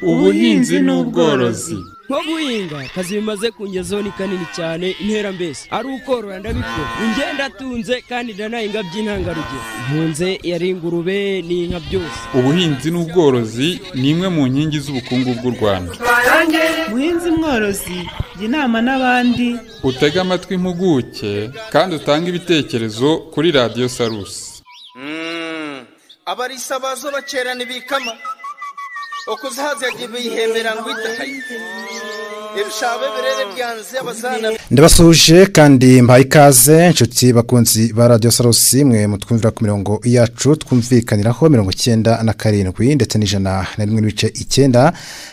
Ubuhinzi n'ubworozi. Nko guhinga akazi bimaze kungezaho ni kanini cyane, intera mbese ari ukorora ndabikora, ingenda atunze kandi ndanahinga by'intangarugero, ntunze yari ingurube n'inka byose. Ubuhinzi n'ubworozi ni imwe mu nkingi z'ubukungu bw'u Rwanda. Muhinzi mworozi, jya inama n'abandi, utege amatwi impuguke kandi utange ibitekerezo kuri Radiyo Salusi. Abarisa bazo bacerana ibikama okuzahaza bihembera ngo itahaye ibishabe birere byanze abazana. Ndabasuhuje kandi mbaye ikaze inshuti bakunzi ba Radio Salusi, mwe mutwumvira ku mirongo yacu twumvikaniraho 97 ndetse n'101.9,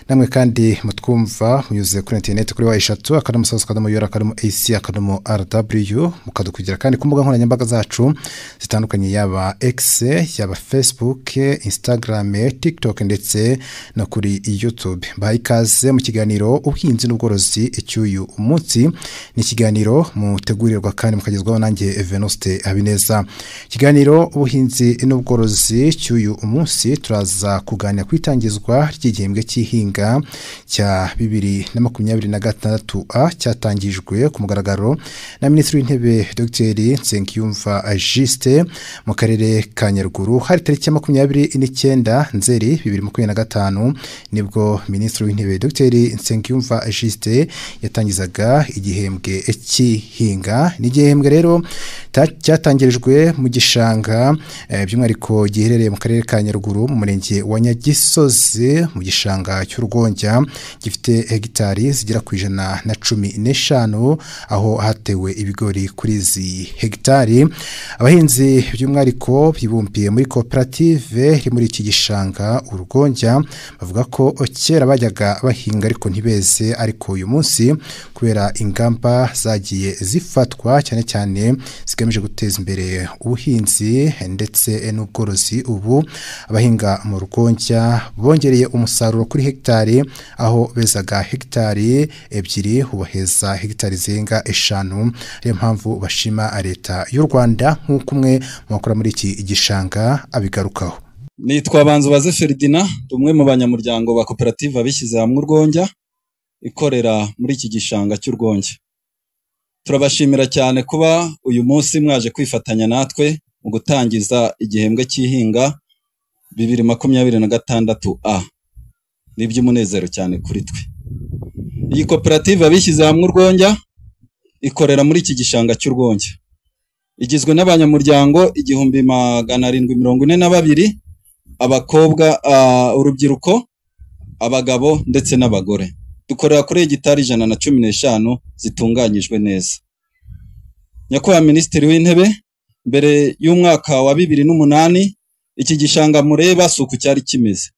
namwe kandi mutwumva munyuze kuri internet kuri wa3.salusi.ur.ac.rw, mukadukugira kandi ku mbuga nkoranyambaga zacu zitandukanye, yaba X, yaba Facebook, Instagram, TikTok ndetse no kuri YouTube. Mbaye ikaze mu kiganiro ubuhinzi n'ubworozi icyuyu umunsi. Ni ikiganiro mutegurirwa kandi mukagezwaho nanjye Venuste Habineza. Ikiganiro ubuhinzi n'ubworozi cy'uyu umunsi turaza kuganira ku itangizwa ry'igihembwe cy'ihinga cya 2026 A cyatangijwe ku mugaragaro na Minisitiri w'Intebe Dr Nsengiyumva Justin mu karere ka Nyaruguru. Hari tariki ya 29 Nzeri 2025 nibwo Minisitiri w'Intebe Dr Nsengiyumva Justin yatangizaga igihembwe cy'ihinga. Ni igihembwe rero cyatangirijwe mu gishanga by'umwihariko giherereye mu karere ka Nyaruguru mu murenge wa Nyagisozi mu gishanga cy'Urwonjya, gifite hegitari zigera ku 115, aho hatewe ibigori kuri izi hegitari. Abahinzi by'umwihariko bibumbiye muri koperative iri muri iki gishanga Urwonjya bavuga ko kera bajyaga bahinga ariko ntibeze, ariko uyu munsi kubera ingamba zagiye zifatwa cyane cyane zigamije guteza imbere ubuhinzi ndetse n'ubworozi, ubu abahinga mu Rwonjya bongereye umusaruro kuri hegitari, aho bezaga hegitari 2 ubaheza hegitari zirenga 5. Ariyo mpamvu bashima leta y'u Rwanda, nk'uko umwe mu bakora muri iki gishanga abigarukaho. Nitwa Banzubaze Ferdinand, umwe mu banyamuryango ba koperative abishyize hamwe Urwonjya ikorera muri iki gishanga cy'Urwonjya. Turabashimira cyane kuba uyu munsi mwaje kwifatanya natwe mu gutangiza igihembwe cy'ihinga 2026 A. Ni iby'umunezero cyane kuri twe. Iyi koperative abishyize hamwe Urwonjya ikorera muri iki gishanga cy'Urwonjya. Igizwe n'abanyamuryango 1742, abakobwa, urubyiruko, abagabo ndetse n'abagore. Dukorera kuri hegitari 115 zitunganyijwe neza. Nyakubahwa Minisitiri w'Intebe, mbere y'umwaka wa 2008 iki gishanga mureba suku cyari kimeze.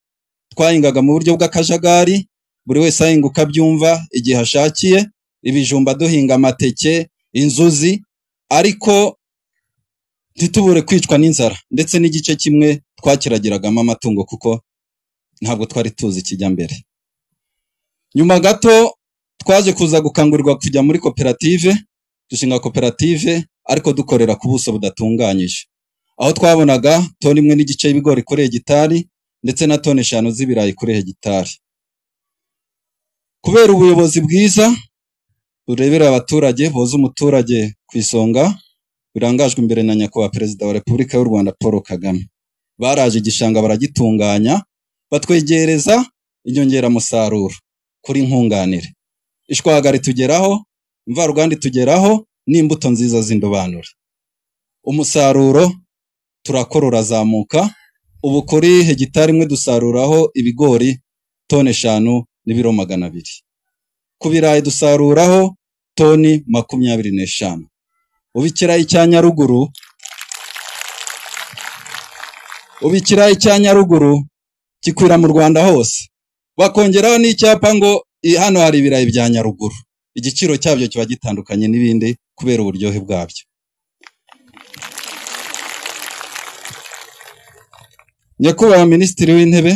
Twahingaga mu buryo bw'akajagari, buri wese ahinga uko abyumva igihe ashakiye, ibijumba duhinga, amateke, inzuzi, ariko ntitubure kwicwa n'inzara, ndetse n'igice kimwe twakiragiragamo amatungo kuko ntabwo twari tuzi ikijyambere. Nyuma gato twaje kuza gukangurirwa kujya muri koperative, dushinga koperative ariko dukorera ku buso budatunganyije, aho twabonaga toni 1.5 y'ibigori kuri hegitari ndetse na toni 5 z'ibirayi kuri hegitari. Kubera ubuyobozi bwiza burebera abaturage, boza umuturage ku isonga, birangajwe imbere na Nyakubahwa Perezida wa Repubulika y'u Rwanda Paul Kagame, baraje igishanga baragitunganya, batwegereza inyongeramusaruro kuri nkunganire, ishwagara itugeraho, imvaruganda itugeraho, n'imbuto nziza z'indobanure. Umusaruro turakora urazamuka, ubu kuri hegitari imwe dusaruraho ibigori toni 5 n'ibiro 200. Ku birayi dusaruraho toni 25. Ubu ikirayi cya Nyaruguru, ubu ikirayi cya Nyaruguru gikwira mu Rwanda hose. Bakongeraho n'icyapa ngo hano hari ibirayi bya Nyaruguru. Igiciro cyabyo kiba gitandukanye n'ibindi kubera uburyohe bwabyo. Nyakubahwa Minisitiri w'Intebe,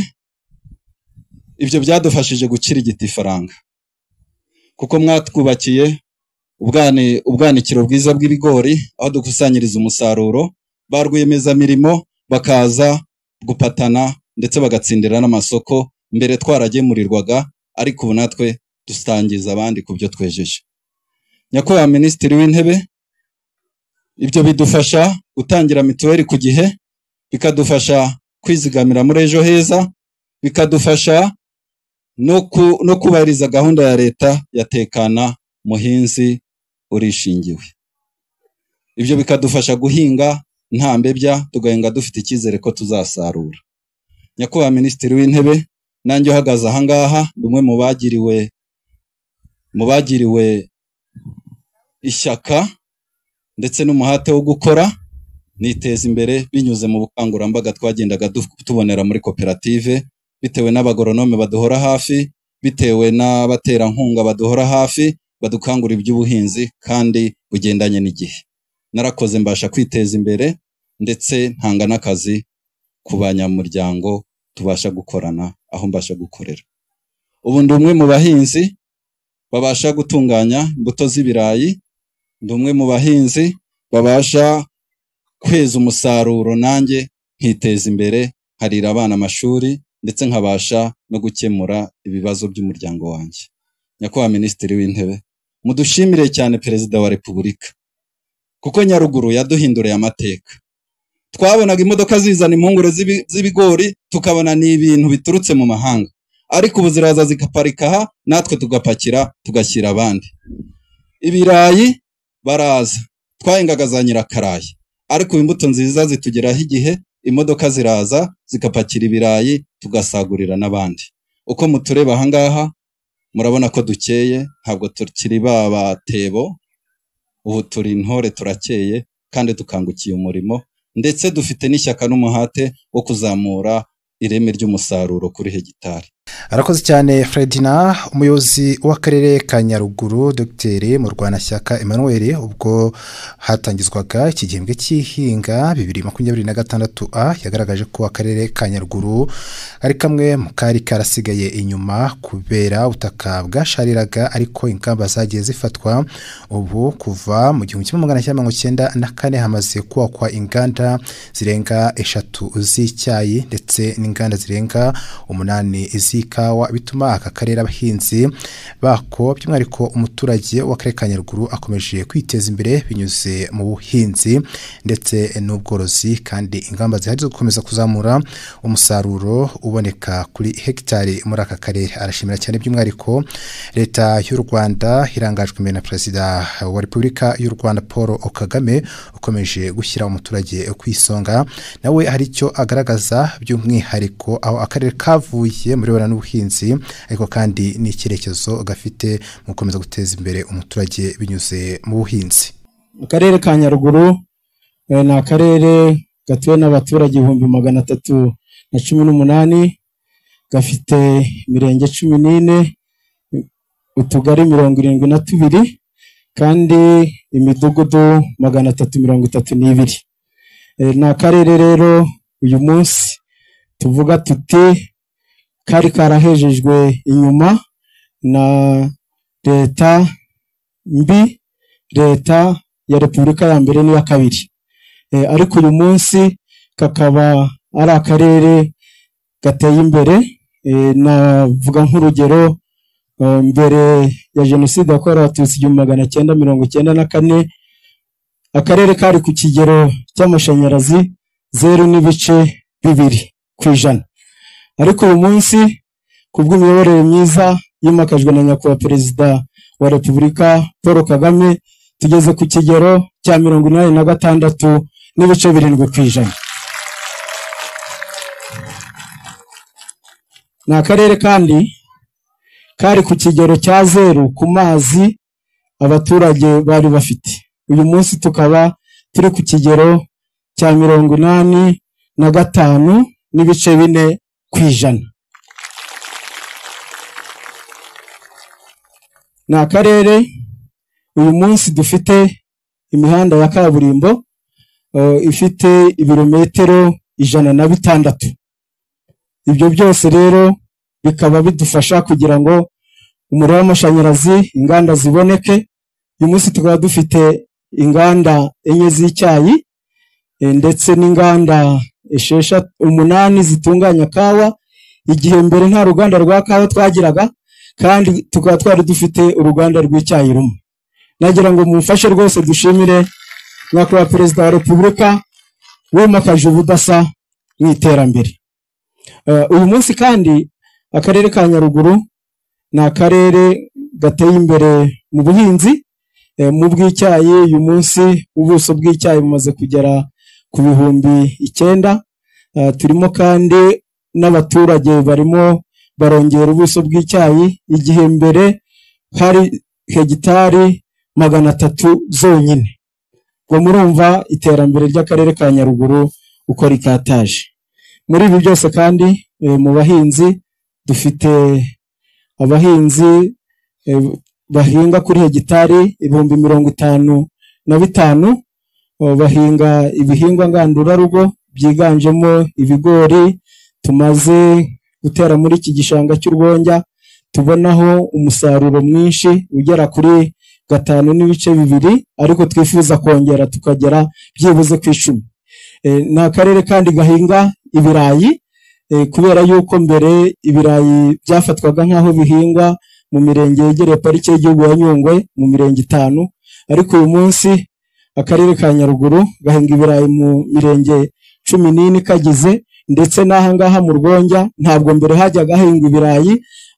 ibyo byadufashije gukirigita ifaranga, kuko mwatwubakiye ubwanikiro bwiza bw'ibigori aho dukusanyiriza umusaruro, ba rwiyemezamirimo bakaza gupatana ndetse bagatsindira n'amasoko. Mbere twaragemurirwaga, ariko ubu natwe dusangiza abandi ku byo twejeje. Nyakubahwa Minisitiri w'Intebe, ibyo bidufasha gutangira mituweli ku gihe, bikadufasha kwizigamira muri Ejo Heza, bikadufasha no kubahiriza gahunda ya leta ya Tekana Muhinzi Urishingiwe. Ibyo bikadufasha guhinga nta mbebya, tugahinga dufite icyizere ko tuzasarura. Nyakubahwa Minisitiri w'Intebe, nanjye uhagaze aha ngaha ndi umwe mu bagiriwe ishyaka ndetse n'umuhate wo gukora, niteza imbere binyuze mu bukangurambaga twagendaga tubonera muri koperative, bitewe n'abagoronome baduhora hafi, bitewe n'abaterankunga baduhora hafi, badukangura iby'ubuhinzi kandi bugendanye n'igihe. Narakoze mbasha kwiteza imbere ndetse ntanga n'akazi ku banyamuryango tubasha gukorana aho mbasha gukorera. Ubu ndi umwe mu bahinzi babasha gutunganya imbuto z'ibirayi, ndi umwe mu bahinzi babasha kweza umusaruro nanjye nkiteza imbere, nkarira abana amashuri ndetse nkabasha no gukemura ibibazo by'umuryango wanjye. Nyakubahwa Minisitiri w'Intebe, mudushimire cyane Perezida wa Repubulika, kuko Nyaruguru yaduhinduriye amateka. Twabonaga imodoka zizana impungure z'ibigori, tukabona ni ibintu biturutse mu mahanga, ariko ubu ziraza zikaparika aha, natwe tugapakira tugashyira abandi. Ibirayi baraza, twahingaga za nyirakarayi, ariko imbuto nziza zitugeraho igihe, imodoka ziraza zikapakira ibirayi tugasagurira n'abandi. Uko mutureba aha ngaha murabona ko dukeye, ntabwo tukiri ba batebo, ubu turi intore, turakeye kandi dukangukiye umurimo, ndetse dufite n'ishyaka n'umuhate wo kuzamura ireme ry'umusaruro kuri hegitari. Arakoze cyane Fredina, umuyobozi w'akarere ka Nyaruguru Dr Murwanashyaka Emmanuel, ubwo hatangizwaga iki gihembwe cy'ihinga 2026 A, yagaragaje ko akarere ka Nyaruguru ari kamwe mu kari karasigaye inyuma kubera ubutaka bwashariraga, ariko ingamba zagiye zifatwa. Ubu kuva mu 1994 hamaze kubakwa inganda zirenga 3 z'icyayi ndetse n'inganda zirenga 8 z'ikawa, bituma aka karere abahinzi bako by'umwihariko umuturage w'akarere ka Nyaruguru akomeje kwiteza imbere binyuze mu buhinzi ndetse n'ubworozi, kandi ingamba zihari zo gukomeza kuzamura umusaruro uboneka kuri hegitari muri aka karere. Arashimira cyane by'umwihariko leta y'u Rwanda irangajwe imbere na Perezida wa Repubulika y'u Rwanda Paul Kagame, ukomeje gushyira umuturage ku isonga. Nawe hari icyo agaragaza by'umwihariko aho akarere kavuye muri n'ubuhinzi, ariko kandi n'icyerekezo gafite mu gukomeza guteza imbere umuturage binyuze mu buhinzi. Akarere ka Nyaruguru ni akarere gatuwe n'abaturage 318,000, gafite imirenge 14, utugari 72, kandi imidugudu 332. Ni akarere rero uyu munsi tuvuga tuti kari karahejejwe inyuma na leta mbi, leta ya Repubulika ya mbere n'iya kabiri, ariko uyu munsi kakaba ari akarere gateye imbere. Navuga nk'urugero, mbere ya jenoside yakorewe Abatutsi 1994, akarere kari ku kigero cy'amashanyarazi 0.2%, ariko uyu munsi kubw'imiyoborere myiza yimakajwe na Nyakubahwa Perezida wa Repubulika Paul Kagame, tugeze ku kigero cya 86.7%. Ni akarere kandi kari ku kigero cya 0 ku mazi abaturage bari bafite, uyu munsi tukaba turi ku kigero cya 85.4%. Ni akarere uyu munsi dufite imihanda ya kaburimbo ifite ibirometero 106. Ibyo byose rero bikaba bidufasha kugira ngo umuriro w'amashanyarazi, inganda ziboneke. Uyu munsi tukaba dufite inganda 4 z'icyayi ndetse n'inganda 8 zitunganya kawa, igihe mbere nta ruganda rwa kawa twagiraga, kandi tukaba twari dufite uruganda rw'icyayi rumwe. Nagira ngo mumfashe rwose dushimire Nyakubahwa Perezida wa Repubulika wimakaje ubudasa mu iterambere. Uyu munsi kandi akarere ka Nyaruguru ni akarere gateye imbere mu buhinzi, mu bw'icyayi. Uyu munsi ubuso bw'icyayi bumaze kugera ku 9,000. Turimo kandi n'abaturage barimo barongera ubuso bw'icyayi, igihe mbere hari hegitari 300 zonyine. Ngo murumva iterambere ry'akarere ka Nyaruguru uko rikataje. Muri ibi byose kandi mu bahinzi dufite abahinzi bahinga kuri hegitari 55,000, bahinga ibihingwa ngandurarugo byiganjemo ibigori tumaze gutera muri iki gishanga cy'Urwonjya, tubonaho umusaruro mwinshi ugera kuri 5.2, ariko twifuza kongera tukagera byibuze ku 10. Ni akarere kandi gahinga ibirayi, kubera yuko mbere ibirayi byafatwaga nk'aho bihingwa mu mirenge yegereye parike y'igihugu ya Nyungwe mu mirenge 5, ariko uyu munsi akarere ka Nyaruguru gahinga ibirayi mu mirenge 14 kagize, ndetse n'aha ngaha mu Rwonjya ntabwo mbere hajyaga hahingwa ibirayi,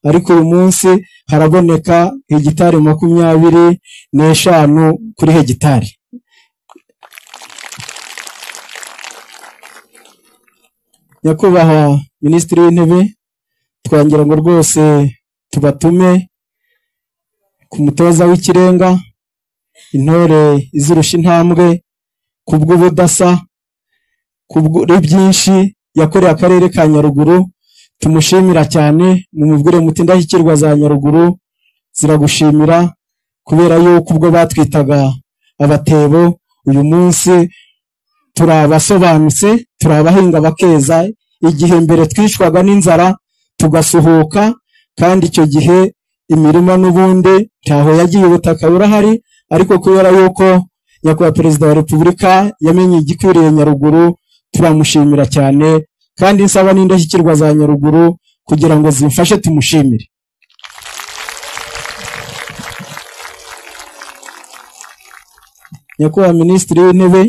ariko uyu munsi haraboneka hegitari 25 kuri hegitari. Nyakubahwa Minisitiri w'Intebe, twangira ngo rwose tubatume ku mutoza w'ikirenga, intore izirusha intambwe kubw'ubudasa, kubw'uri byinshi yakoreye akarere ka Nyaruguru. Tumushimira cyane, mumubwire muti indashyikirwa za Nyaruguru ziragushimira, kubera yuko ubwo batwitaga abatebo, uyu munsi turabasobanutse, turabahinga bakeza. Igihe mbere twicwaga n'inzara tugasuhuka, kandi icyo gihe imirima n'ubundi ntaho yagiye, ubutaka burahari, ariko kubera yuko Nyakubahwa Perezida wa Repubulika yamenye igikwiriye Nyaruguru, turamushimira cyane, kandi nsaba n'indashyikirwa za Nyaruguru kugira ngo zimfashe tumushimire. Nyakubahwa Minisitiri w'Intebe,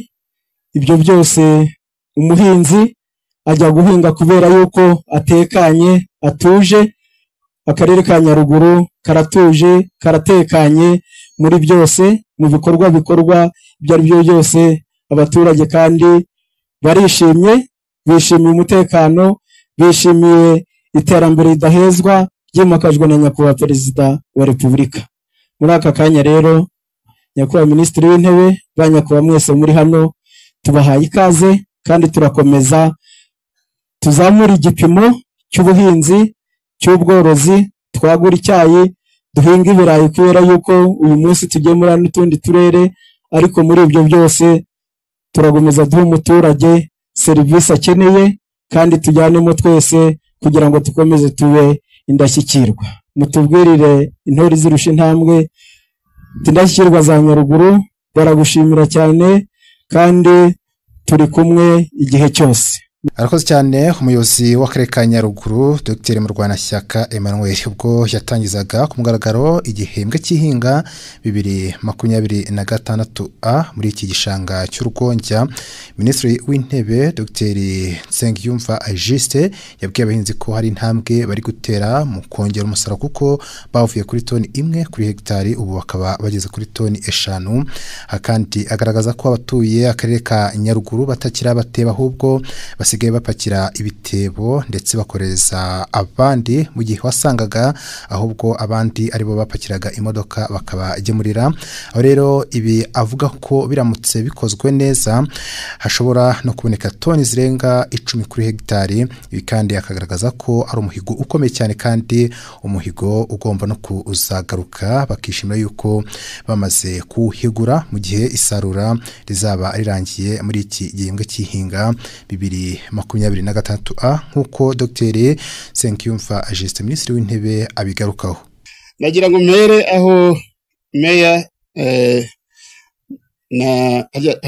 ibyo byose umuhinzi ajya guhinga kubera yuko atekanye, atuje. Akarere ka Nyaruguru karatuje, karatekanye muri byose, mu bikorwa bikorwa ibyo ari byo byose. Abaturage kandi barishimye, bishimiye umutekano, bishimiye iterambere ridahezwa ryimakajwe na Nyakubahwa Perezida wa Repubulika. Muri aka kanya rero, Nyakubahwa Minisitiri w'Intebe, ba nyakubahwa mwese muri hano, tubahaye ikaze, kandi turakomeza tuzamura igipimo cy'ubuhinzi, cy'ubworozi, twagura icyayi, duhinga ibirayi, kubera yuko uyu munsi tugemura n'utundi turere, ariko muri ibyo byose turakomeza duha umuturage serivisi akeneye, kandi tujyanemo twese kugira ngo dukomeze tube indashyikirwa. Mutubwirire intore zirusha intambwe, indashyikirwa za Nyaruguru baragushimira cyane, kandi turi kumwe igihe cyose. Arakoze cyane umuyobozi w'akarere ka Nyaruguru Dr Murwanashyaka Emmanuel, ubwo yatangizaga ku mugaragaro igihembwe cy'ihinga 2026 A muri iki gishanga cy'Urwonjya. Minisitiri w'Intebe Dr Nsengiyumva Juste yabwiye abahinzi ko hari intambwe bari gutera mu kongera umusaruro, kuko bavuye kuri toni 1 kuri hegitari ubu bakaba bageze kuri toni 5. Kandi agaragaza ko abatuye akarere ka Nyaruguru batakira abateba, ahubwo basigaye bapakira ibitebo ndetse bakoreza abandi, mu gihe wasangaga ahubwo abandi aribo bapakiraga imodoka bakabagemurira. Aho rero ibi avuga ko biramutse bikozwe neza hashobora no kuboneka toni zirenga 10 kuri hegitari. Ibi kandi akagaragaza ko ari umuhigo ukomeye cyane, kandi umuhigo ugomba no kuzagaruka, bakishimira yuko bamaze kuwuhigura mu gihe isarura rizaba rirangiye muri iki gihembwe cy'ihinga 2026 A, nk'uko Dr Nsengiyumva Juste Minisitiri w'Intebe abigarukaho. Nagira ngo mpere aho meya na hajya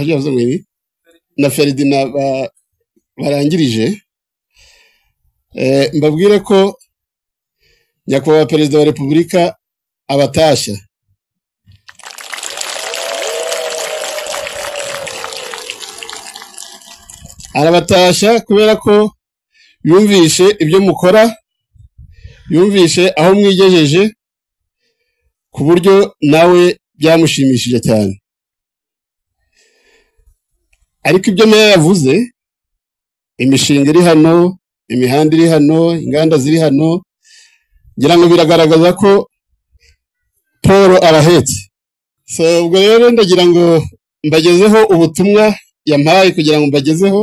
na Ferdinand barangirije, mbabwire ko Nyakubahwa Perezida wa Repubulika abatashya. Arabatashya kubera ko yumvishe ibyo mukora, yumvishe aho mwigejeje, ku buryo nawe byamushimishije cyane. Ariko ibyo meya yavuze, imishinga iri hano, imihanda iri hano, inganda ziri hano, ngira ngo biragaragaza ko Paul arahetse. So ubwo rero ndagira ngo mbagezeho ubutumwa yampaye kugira ngo mbagezeho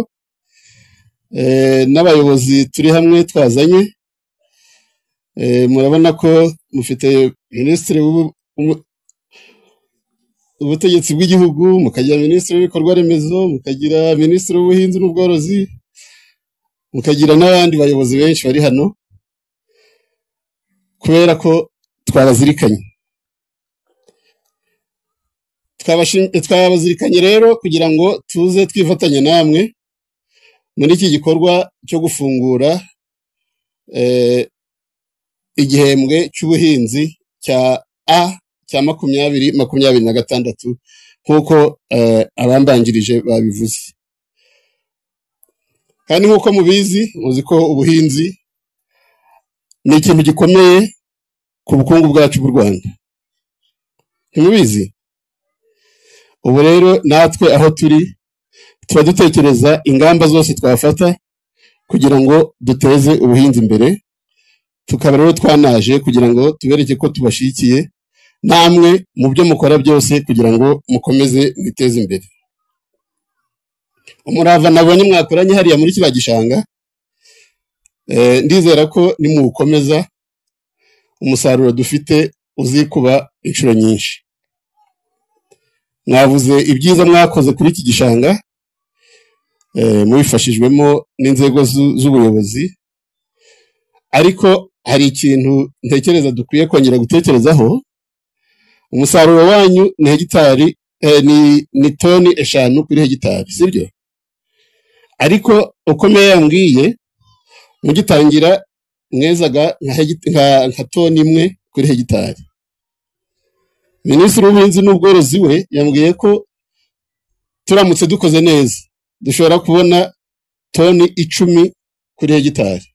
n'abayobozi turi hamwe twazanye. Murabona ko mufite Minisitiri w'ubutegetsi bw'igihugu, mukagira Minisitiri w'ibikorwa remezo, mukagira Minisitiri w'ubuhinzi n'ubworozi, mukagira n'abandi bayobozi benshi bari hano, kubera ko twabazirikanye. Twabazirikanye rero kugira ngo tuze twifatanye namwe muri iki gikorwa cyo gufungura igihembwe cy'ubuhinzi cya A cya 2026 nk'uko abambanjirije babivuze. Kandi nk'uko mubizi, muzi ko ubuhinzi ni ikintu gikomeye ku bukungu bwacu bw'u Rwanda. Ntimubizi? Ubu rero natwe aho turi tuba dutekereza ingamba zose twafata kugira ngo duteze ubuhinzi imbere, tukaba rero twanaje kugira ngo tubereke ko tubashikiye namwe mu byo mukora byose kugira ngo mukomeze mwiteze imbere. Umurava nabonye mwakoranye hariya muri kiriya gishanga, ndizera ko nimuwukomeza umusaruro dufite uzikuba inshuro nyinshi. Mwavuze ibyiza mwakoze kuri iki gishanga, mubifashijwemo n'inzego z'ubuyobozi, ariko hari ikintu ntekereza dukwiye kongera gutekerezaho. Umusaruro wanyu ni hegitari, ni toni 5 kuri hegitari, sibyo? Ariko uko meya yambwiye, mugitangira mwezaga nka toni 1 kuri hegitari. Minisitiri w'ubuhinzi n'ubworozi we yambwiye ko turamutse dukoze neza dushobora kubona toni 10 kuri hegitari.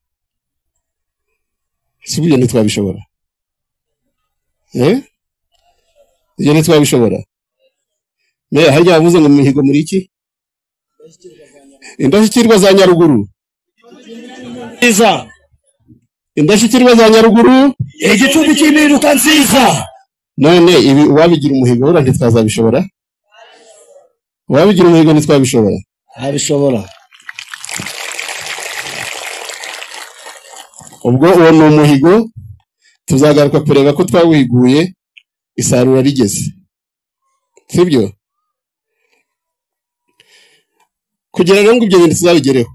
Sibyo? Ntitwabishobora? Ibyo ntitwabishobora. Meya harya yavuze ngo mihigo muri iki? Indashyikirwa za Nyaruguru. Indashyikirwa za Nyaruguru, igicumbi cy'impinduka nziza. None ibi uwabigira umuhigo ura ntitwazabishobora? Uwabigira umuhigo ntitwabishobora? Abishobora. Ubwo uwo ni umuhigo, tuzagaruka kureba ko twawihiguye isarura rigeze, sibyo? Kugira ngo ibyo bintu tuzabigereho,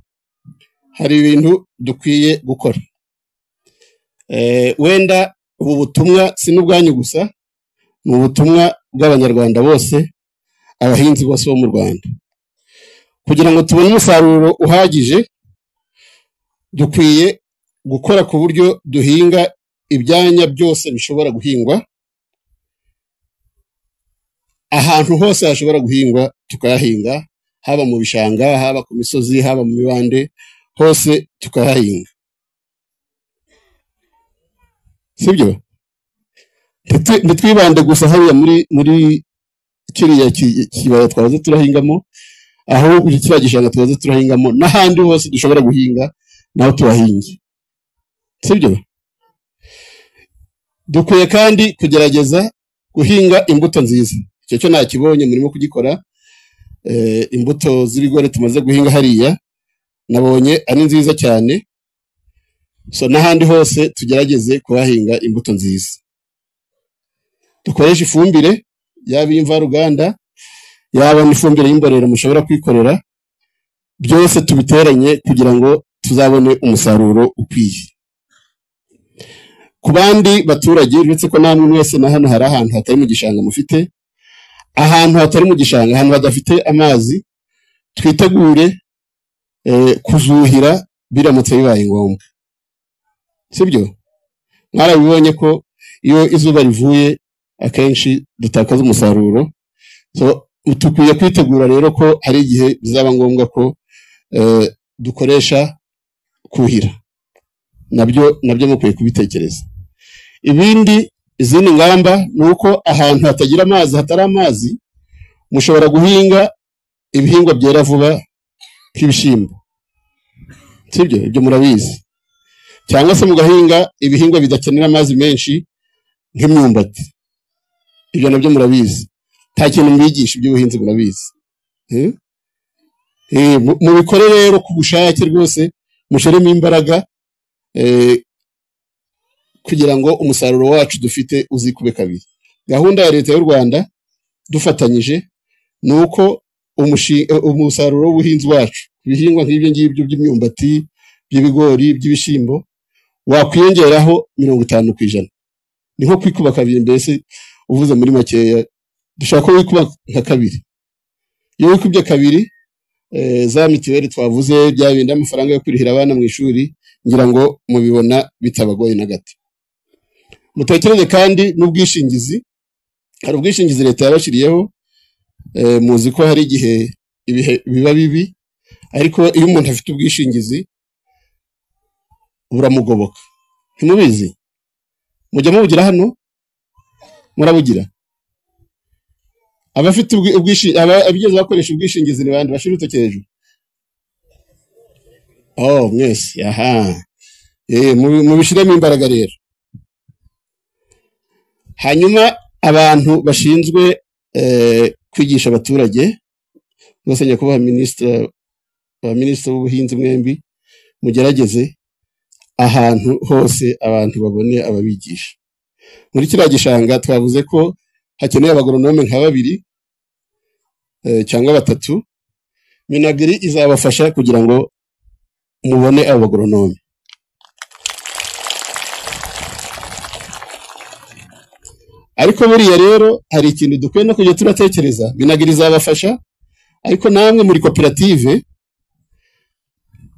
hari ibintu dukwiye gukora. Wenda ubu butumwa si n'ubwanyu gusa, ni ubutumwa bw'Abanyarwanda bose, abahinzi bose bo mu Rwanda. Kugira ngo tubone umusaruro uhagije, dukwiye gukora ku buryo duhinga ibyanya byose bishobora guhingwa, ahantu hose hashobora guhingwa tukahahinga, haba mu bishanga, haba ku misozi, haba mu mibande, hose tukahahinga, sibyo? Ntitwibande gusa hariya muri kiriya kibaya twahoze turahingamo, aho kiriya gishanga twahoze turahingamo, n'ahandi hose dushobora guhinga naho tuhahinge, sibyo? Dukwiye kandi kugerageza guhinga imbuto nziza. Icyo cyo nakibonye murimo kugikora. Imbuto z'ibigori tumaze guhinga hariya nabonye ari nziza cyane. So n'ahandi hose tugerageze kuhahinga imbuto nziza. Dukoresha ifumbire yaba imvaruganda, yaba n'ifumbire y'imborera mushobora kwikorera, byose tubiteranye kugira ngo tuzabone umusaruro ukwiye. Ku bandi baturage, uretse ko namwe mwese na hano hari ahantu hatari mu gishanga mufite, ahantu hatari mu gishanga, ahantu hadafite amazi, twitegure Kuzuhira biramutse bibaye ngombwa, sibyo? Mwarabibonye ko iyo izuba rivuye akenshi dutakaza umusaruro. So tukwiye kwitegura rero ko hari igihe bizaba ngombwa ko dukoresha kuhira, nabyo mukwiye kubitekereza. Ibindi, izindi ngamba ni uko ahantu hatagira amazi, hatari amazi, mushobora guhinga ibihingwa byera vuba nk'ibishyimbo, sibyo? Ibyo murabizi. Cyangwa se mugahinga ibihingwa bidakenera amazi menshi nk'imyumbati, ibyo nabyo murabizi. Nta kintu mbigisha iby'ubuhinzi, murabizi. Mubikore rero ku bushake rwose, mushyiremo imbaraga kugira ngo umusaruro wacu dufite uzikube kabiri. Gahunda ya Leta y'u Rwanda dufatanyije ni uko umusaruro w'ubuhinzi wacu, ibihingwa nk'ibyo ngibyo by'imyumbati, by'ibigori, by'ibishyimbo, wakwiyongeraho 50%. Ni nko kwikuba kabiri mbese, uvuze muri makeya, dushaka ko wikuba nka kabiri. Iyo wikubye kabiri, za mitiweli twavuze, bya bindi amafaranga yo kurihira abana mu ishuri, ngira ngo mubibona bitabagoye na gato. Mutekereze kandi n'ubwishingizi. Hari ubwishingizi Leta yabashyiriyeho. Muzi ko hari igihe ibihe biba bibi, ariko iyo umuntu afite ubwishingizi buramugoboka. Ntimubizi? Mujya mubugira hano? Murabugira? Abafite abigeze bakoresha ubwishingizi ni bande? Bashira urutoki hejuru. Oh, mwese. Aha, mubishiremo imbaraga rero. Hanyuma abantu bashinzwe kwigisha abaturage bose, nyakubahwa minisitiri, ba minisitiri w'ubuhinzi mwembi, mugerageze ahantu hose abantu babone ababigisha. Muri kiriya gishanga twavuze ko hakeneye abagoronome nka babiri cyangwa batatu. Minagri izabafasha kugira ngo mubone abo bagoronome. Ariko buriya rero hari ikintu dukwiye no kujya turatekereza. Minagri izabafasha, ariko namwe muri koperative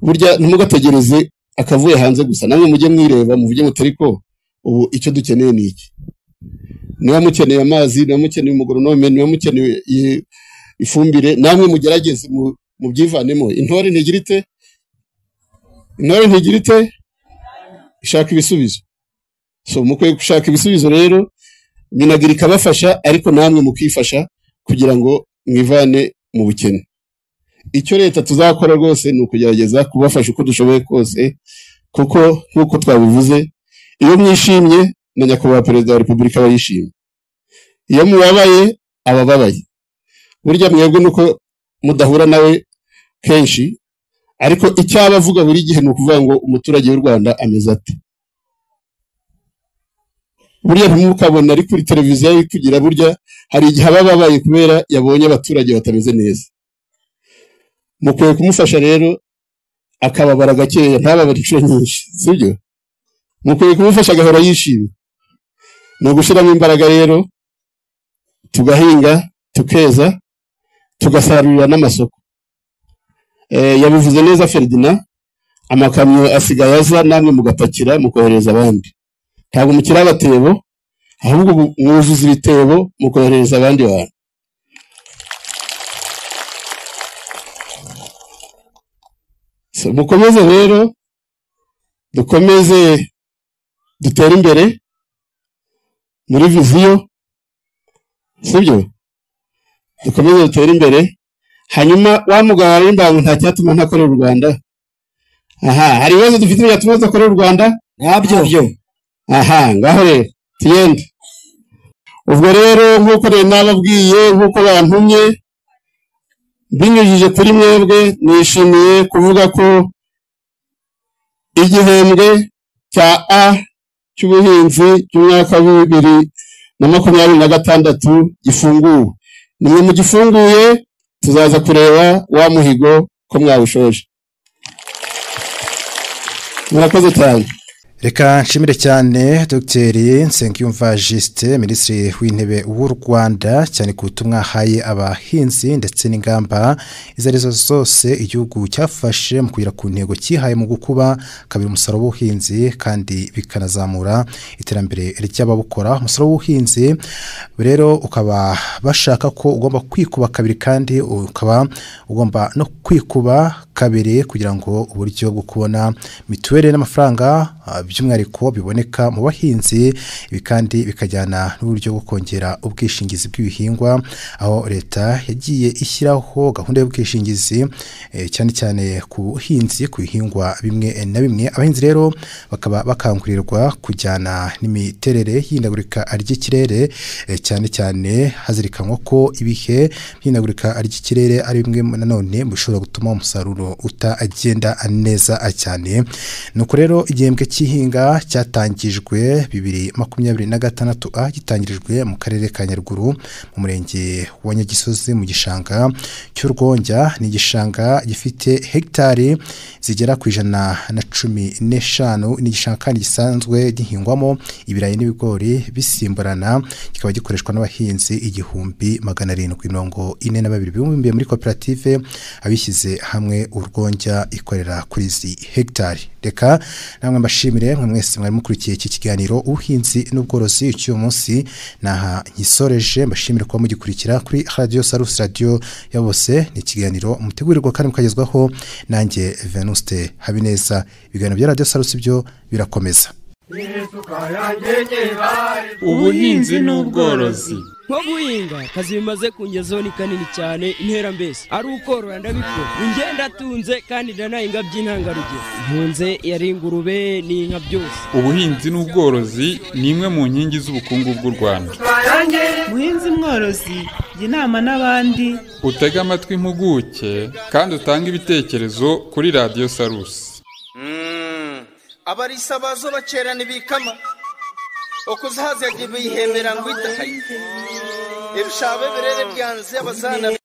burya ntimugategereze akavuye hanze gusa, namwe mujye mwireba, muvuge muti ariko ubu icyo dukeneye ni iki. Niba mukeneye amazi, niba mukeneye umugoronome, niba mukeneye ifumbire, namwe mugerageze mubyivanemo. Intore ntigira ite? Intore ntigira ite? Ishaka ibisubizo. So mukwiye gushaka ibisubizo rero, Minagri ikabafasha, ariko namwe mukifasha kugira ngo mwivane mu bukene. Icyo Leta tuzakora rwose ni ukugerageza kubafasha uko dushoboye kose, kuko nk'uko twabivuze, iyo mwishimye na nyakubahwa Perezida wa Repubulika aba yishimye, iyo mubabaye aba ababaye. Burya mwebwe nuko mudahura nawe kenshi, ariko icyo aba avuga buri gihe ni ukuvuga ngo umuturage w'u Rwanda ameze ate. Burya ntimukabona ari kuri televiziyo kugira, burya hari igihe aba ababaye kubera yabonye abaturage batameze neza. Mukwiye kumufasha rero akababara gakeya, ntababare inshuro nyinshi, sibyo? Mukwiye kumufasha agahora yishimye. Ni ugushyiramo imbaraga rero, tugahinga, tukeza, tugasarurira n'amasoko. Yabivuze neza Ferdinand, amakamyo asigaye aza namwe mugapakira mukohereza abandi. Ntabwo mukiri abatebo, ahubwo mwuzuza ibitebo mukohereza abandi bantu. So, mukomeze rero, dukomeze dutere imbere muri viziyo, sibyo? Dukomeze dutere imbere. Hanyuma wa mugabo arimba ngo nta cyatuma ntakorera u Rwanda. Aha, hari ibibazo dufite byatuma tudakorera u Rwanda? Ntabyo. Aha, ngaho rero tugende. Ubwo rero nk'uko rero nababwiye, nk'uko bantumye binyujije kuri mwebwe, nishimiye kuvuga ko igihembwe cya A cy'ubuhinzi cy'umwaka wa 2026 gifunguwe. Nimwe mugifunguye, tuzaza kureba wa muhigo ko mwawushoje. Murakoze cyane. Reka nshimire cyane Dr. Nsengiyumva Justin, Minisitiri w'Intebe w'u Rwanda, cyane ku butumwa ahaye abahinzi ndetse n'ingamba izo arizo zose igihugu cyafashe mu kugera ku ntego cyihaye mu gukuba kabiri umusaruro w'ubuhinzi kandi bikanazamura iterambere ry'ababukora. Umusaruro w'ubuhinzi rero ukaba bashaka ko ugomba kwikuba kabiri kandi ukaba ugomba no kwikuba kabiri kugira ngo uburyo bwo kubona mituweli n'amafaranga by'umwihariko biboneka mu bahinzi, ibi kandi bikajyana n'uburyo bwo kongera ubwishingizi bw'ibihingwa, aho leta yagiye ishyiraho gahunda y'ubwishingizi cyane cyane ku buhinzi, ku bihingwa bimwe na bimwe. Abahinzi rero bakaba bakangurirwa kujyana n'imiterere y'ihindagurika ry'ikirere, cyane cyane hazirikanwa ko ibihe by'ihindagurika ry'ikirere ari bimwe nanone bishobora gutuma umusaruro utagenda neza cyane. Nuko rero igihembwe cy'ihinga cyatangijwe 2026 A gitangirijwe mu karere ka Nyaruguru mu murenge wa Nyagisozi mu gishanga cy'Urwonjya. Ni igishanga gifite hegitari zigera ku 115. Ni igishanga kandi gisanzwe gihingwamo ibirayi n'ibigori bisimburana, kikaba gikoreshwa n'abahinzi 1742 bibumbiye muri koperative abishyize hamwe Urwonjya ikorera kuri izi hegitari. Reka namwe mbashimire mwe mwese mwari mukurikiye iki kiganiro ubuhinzi n'ubworozi cy'uyu munsi, naha nkisoreje. Mbashimire kuba mugikurikira kuri Radio Salus, radio ya bose. Ni ikiganiro mutegurirwa kandi mukagezwaho nanjye Venuste Habineza. Ibiganiro bya Radio Salus byo birakomeza. Ubuhinzi n'ubworozi. Nko guhinga kazi bimaze kungezaho ni kanini cyane, intera mbese ari ukorora ndabikora, ingenda atunze kandi ndanahinga by'intangarugero, ntunze yari ingurube n'inka byose. Ubuhinzi n'ubworozi ni imwe mu nkingi z'ubukungu bw'u Rwanda. Muhinzi mworozi, jya inama n'abandi, utege amatwi impuguke kandi utange ibitekerezo kuri Radio Salus. Abarisa bazo bakera ntibikama okuzihaza bihembera ngo idahaye ibishabe birere byanze abazana.